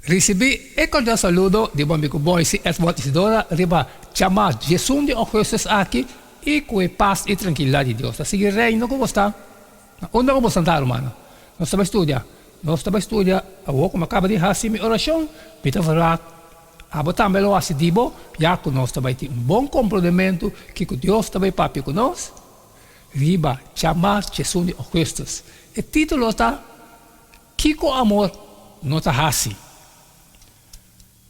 Risibí e kordial saludo di bo amigu Boyce Edward Isidora riba djamá 11 di ougùstùs aki i ku e pas i trankilidat di Dios ta sigui reina ku bo sta. Na unda ku bo sta ta, rumannan? Nos ta bai studia. Nos ta bai studia awor ku mi a kaba di hasi mi orashon. Mi ta verwagt abo tambe lo hasi di bo, ya ku nos ta bai tin un bon komprondementu kiko Dios ta bai papia ku nos riba djamá 11 di ougùstùs. E título ta. Kiko amor no ta hasi?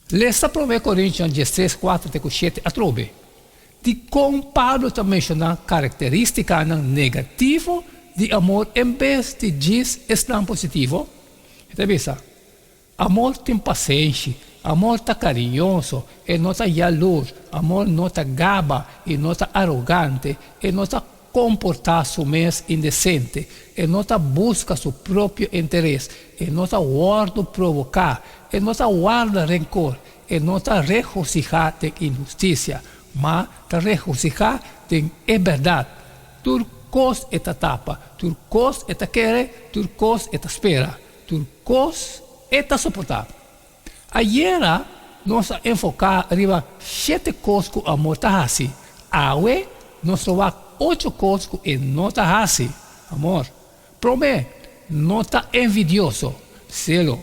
Lesa Promé Korintionan 13, 4 te ku 7 atrobe. Dikon Pablo ta menshoná karakterístikanan negativo di amor en bes di djis esnan positivo? E ta bisa, Amor tin pasenshi, amor ta kariñoso, e no ta yalur, amor no ta gaba i no ta arogante, e no ta komportá su mes indesente, e no ta buska su propio interes, e no ta wòrdu provoká, e no ta warda renkor, e no ta regosihá den inhustisia, ma ta regosihá den e bèrdat. Tur kos e ta tapa, tur kos e ta kere, tur kos e ta spera, tur kos e ta soportá. Ayera nos a enfoká riba shete kos ku amor ta hasi. Awe nos lo wak ocho kos ku e no ta hasi. Amor, promé, no ta envidioso. Zelo.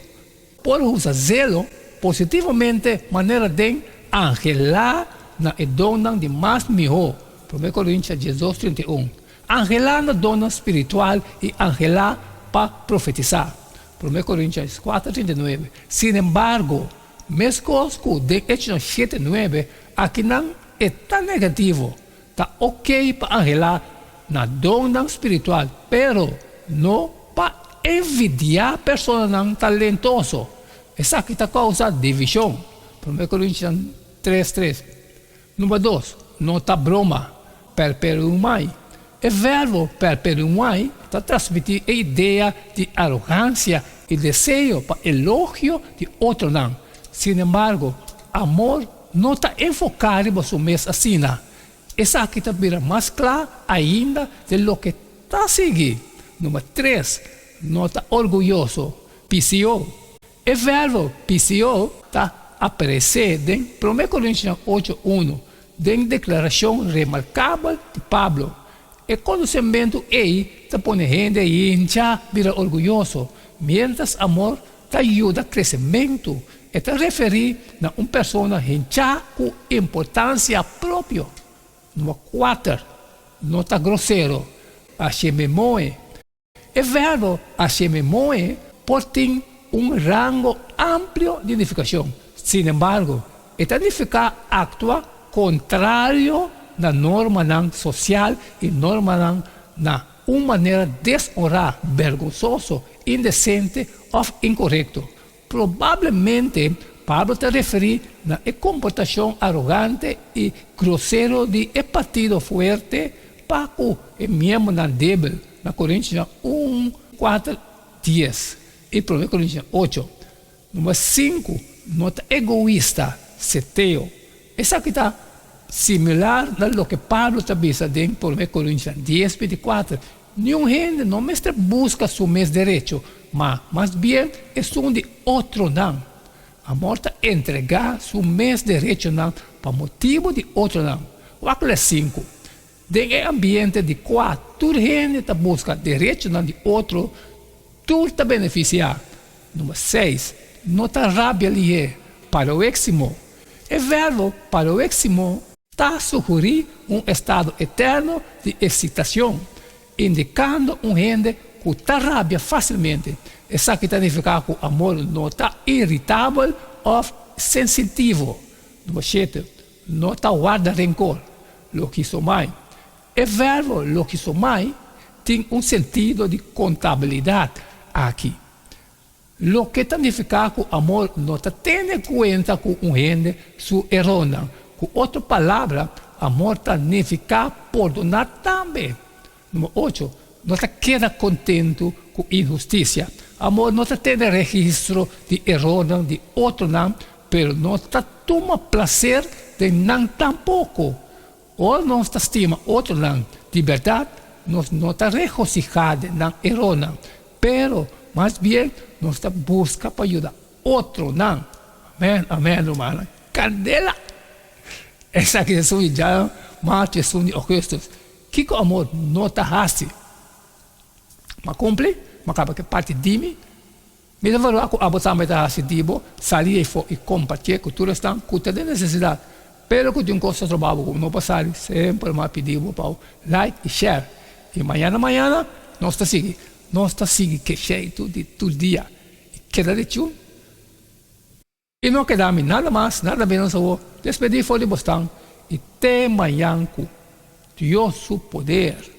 Por usa zelo positivamente manera den anhelá na e donnan di mas mihó, Promé Korintia 12, 31. Anhelá na donnan spiritual i anhelá pa profetisá. Promé Korintios 4, 39. Sinembargo, meskos ku den Echonan 7, 9, akinan e ta negativo. Ta okey pa anhelá na donnan spiritual, pero no pa envidiá personanan talentoso. Esaki ta kousa divishon. Promé Korintios 3, 3. Number dos, no ta broma, perperumai. E verbo perperumai ta transmití e idea di arogansia i deseo pa elogio di otronan. Sin embargo, amor no ta enfoká riba su mes asina. Esaki ta bira mas kla ainda den loke ta sigui. Number tres, no ta orguyoso, PCO. E verbo pisio ta aparesé den Promé Korintionan 8, 1 den deklarashon remarkabel di Pablo. E konosementu ei ta pone hende hincha bira orguyoso, miéntras amor ta yuda kresementu. E ta referí na un persona hinchá ku importansia propio. Number 4, no ta grosero, ashememoe. E verbo ashememoe por tin un rango amplio di nifikashon. Sin embargo, e ta nifiká aktua kontrario na normanan sosial i normanan na un manera deshonrá, bergonsoso, indesente òf inkorekto. Probablemente Pablo ta referí na e komportashon arogante i grosero di e partido fuerte pa ku e miembronan débil na Korintionan 1, 4, 10 i Promé Korintionan 8. Number 5, no ta egoista, seteo. Esaki ta similar na loke Pablo ta bisa den Promé Korintionan 10, 24, Niun hende no mester buska su mes derecho, ma mas bien esun di otronan. Amor ta entregá su mes derechonan pa motibu di otronan. Wak les 5. Den e ambiente di kua tur hende ta buska derechonan di otro, tur ta benefisiá. Number 6, No ta rabia lihé, paroéksimo. E verbo paroéksimo ta sugerí un estado eterno di eksitashon, indikando un hende ku ta rabia fásilmente. Esaki ta nifiká ku amor no ta iritabel òf sensitivo. Number 7, No ta warda renkor, lokisomai. E verbo lokisomai tin un sentido di kontabilidat aki. Loke ta nifiká ku amor no ta tene kuenta ku un hende su erornan. Ku otro palabra, amor ta nifiká pordoná tambe. Number 8, no ta keda kontentu ku inhustisia. Amor no ta tene registro di erornan di otronan, pero no ta tuma plaser den nan tampoko. Ora nos ta stima otronan di bèrdat, nos no ta regosihá den nan erornan, pero mas bien nos ta buska pa yuda. otronan. Amèn, amèn, rumannan. Kandela! Esaki ta esun di dja mart i esun di ougùstùs. Kiko amor no ta hasi? M'a kumpli, m'a kaba ku e parti di mi. Mi ta verwagt ku abo tambe ta hasi di bo, sali ei for i kompartié ku tur esnan ku ta den nesesidat. Pero ku tin un kos ta troba bo ku no por sali, semper m'a pidi bo pa bo like i share. I mañana mañana nos ta sigui. Nos ta sigui ke sheitu di tur dia. I keda di tune. I no keda mi nada mas, nada menos awor, despedí for di bosnan i te mañan ku Dios su poder.